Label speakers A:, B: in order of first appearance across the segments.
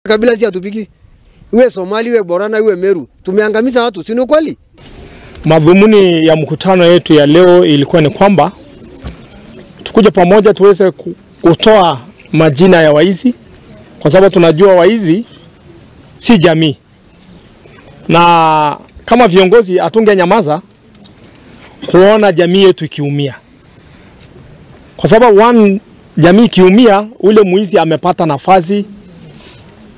A: Kabila si hatupiki. Iwe Somali, iwe Borana, iwe Meru. Tumeangamiza watu, si ni kweli?
B: Madhumuni ya mkutano yetu ya leo ilikuwa ni kwamba tukuje pamoja tuweze kutoa majina ya waizi, kwa sababu tunajua waizi si jamii. Na kama viongozi hatungenyamaza kuona jamii yetu ikiumia. Kwa sababu jamii ikiumia, ule mwizi amepata nafasi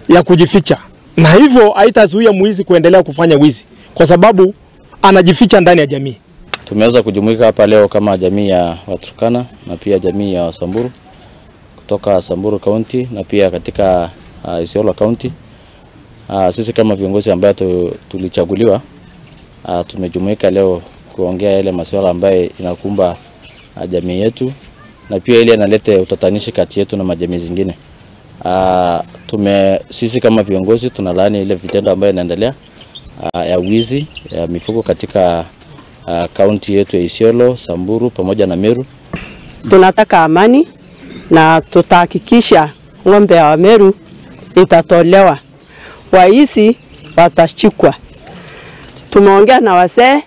B: ya kujificha. Na hivyo haitazuia mwizi kuendelea kufanya wizi, kwa sababu anajificha ndani ya jamii.
C: Tumeweza kujumuika hapa leo kama jamii ya Waturkana na pia jamii ya Samburu kutoka Samburu County na pia katika Isiolo County. Sisi kama viongozi ambao tulichaguliwa, tumejumuika leo kuongea yale masuala ambayo inakumba jamii yetu na pia ile inaleta utatanishi kati yetu na majamii zingine. Sisi kama viongozi tunalaani ile vitendo ambayo inaendelea ya wizi ya mifugo katika kaunti yetu ya Isiolo, Samburu pamoja na Meru.
D: Tunataka amani na tutahakikisha ng'ombe ya Meru itatolewa. Waisi watashikwa. Tumeongea na wasee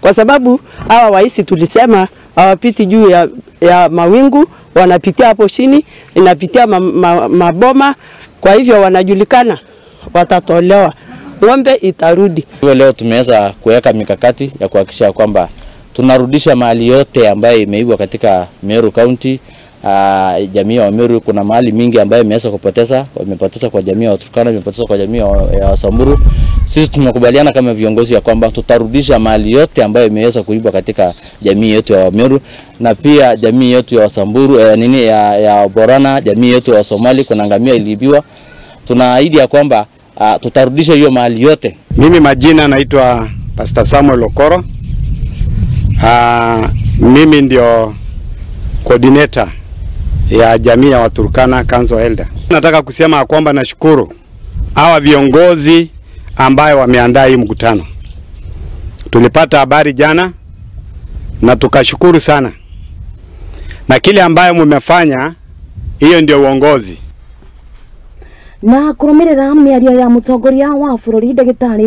D: kwa sababu hawa waisi tulisema hawapiti juu ya mawingu, wanapitia hapo chini, inapitia maboma, kwa hivyo wanajulikana, watatolewa. Ng'ombe itarudi.
C: Leo tumeweza kuweka mikakati ya kuhakikisha kwamba tunarudisha mali yote ambayo imeibwa katika Meru County. Jamii ya Meru kuna mali mingi ambayo imeweza kupoteza, imepoteza kwa jamii ya Waturkana, imepoteza kwa jamii ya Samburu. Sisi tumekubaliana kama viongozi ya kwamba tutarudisha mali yote ambayo imeweza kuibwa katika jamii yetu ya Meru na pia jamii yetu ya Samburu, ya Borana, jamii yetu ya Somali kuna ngamia iliibiwa. Tunaahidi ya kwamba tutarudisha hiyo mali yote.
E: Mimi majina naitwa Pastor Samuel Okoro. Mimi ndio coordinator ya jamii ya Waturkana Council Elder. Nataka kusema kwamba nashukuru hawa viongozi ambayo wameandaa hii mkutano. Tulipata habari jana na tukashukuru sana. Na kile ambayo mmefanya, hiyo ndio uongozi.
F: Na kurumirira miario ya mutongoria wa bururi ndagitari.